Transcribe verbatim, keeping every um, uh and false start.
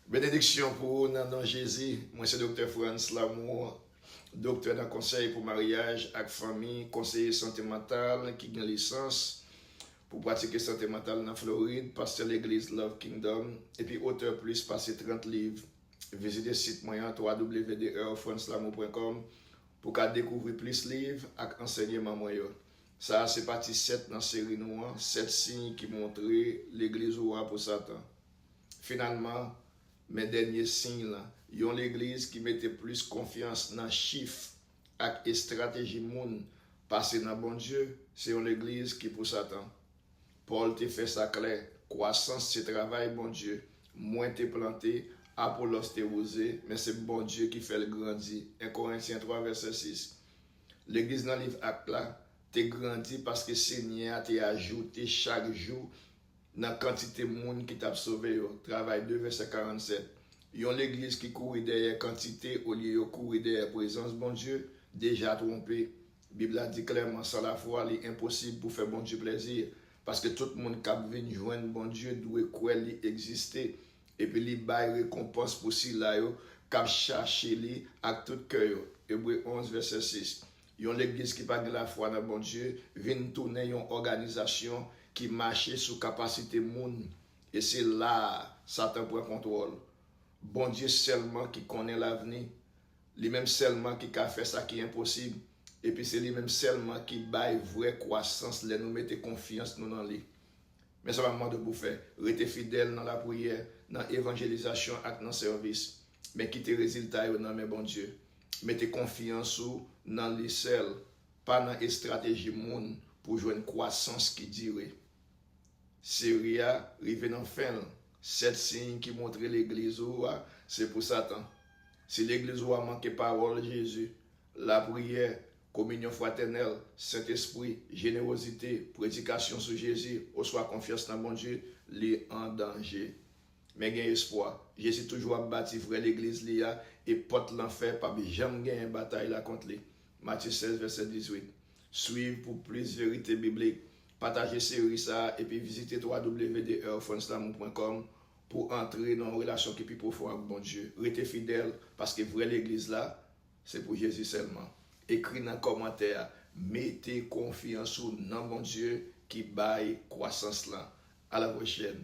Benediksyon pou ou nan non Jezi. Mwen se Doktè Frantz Lamour, doktè nan konsèy pou maryaj ak fanmi, konseye sante mantal ki gen lisans pou pratike sante mantal nan Florid, pastè legliz Love Kingdom, epi otè plis pase trant liv. Vizite sit mwen an, w w w frantzlamour pwen kòm, pou ka dekouvri plis liv ak ansèyman mwen yo. Sa a se pati sèt nan seri nou an, sèt siy ki montre legliz ou a pou Satan. Finalman, men dènye siy lan, yon legliz ki mete plis konfyans nan chif ak estrateji moun pase nan Bondye, se yon legliz ki pou Satan. Pòl te fè sa klè, kwasans se travay Bondye, mwen te plante, Apolos te wouze, men se Bondye ki fè l grandi. En Korentyen twa vèsè sis. Legliz nan liv Ak la te grandi paske Senyè a te ajoute chak jou nan kantite moun ki t ap sove yo. Travay de vèsè karannsèt. Yon legliz ki kouri dèyè kantite olye yo kouri dèyè prezans Bondye deja twonpe. Bib la di klèman, san lafwa, li enposib pou fè Bondye plèzi, paske tout moun k ap vin jwenn Bondye dwe kwè li egziste, epi li bay rekonpans pou sila yo k ap chache li ak tout kè yo. Ebre onz, vèsè sis. Yon legliz ki pa gen lafwa nan Bondye vin tounen yon òganizasyon ki mache sou kapasite moun, e se la a Satan pran kontwòl. Bondye sèlman ki konnen lavni. Li menm sèlman ki ka fè sa ki enposib. Epi se li menm sèlman ki bay vrè kwasans lè nou mete konfyans nou nan li. Men sa m ap mande w pou fè, rete fidèl nan lapriyè, nan evanjelizasyon ak nan sèvis. Men kite rezilta yo nan men Bondye. Mete konfyans ou nan li sèl, pa nan estrateji moun pou jwenn kwasans ki dire. Seri a rive nan fen l. Sèt siy ki montre legliz ou a se pou Satan. Si legliz ou a manke pawòl Jezi, lapriyè, kominyon fratènèl, Sentespri, jenerozite, predikasyon sou Jezi, oswa konfyans nan Bondye, li an danje. Men gen espwa. Jezi toujou ap bati vrè legliz li a, e pòt lanfè p ap janm genyen batay la kont li. Matye sèz, vèsè dizuit. Swiv pou plis verite biblik. Pataje seri sa a epi vizite w w w frantzlamour pwen kòm pou antre nan yon relasyon ki pi pwofon ak Bondye. Rete fidèl, paske vrè legliz la, se pou Jezi sèlman. Ekri nan kòmantè a, mete konfyans ou nan Bondye ki bay kwasans lan. A la pwochèn.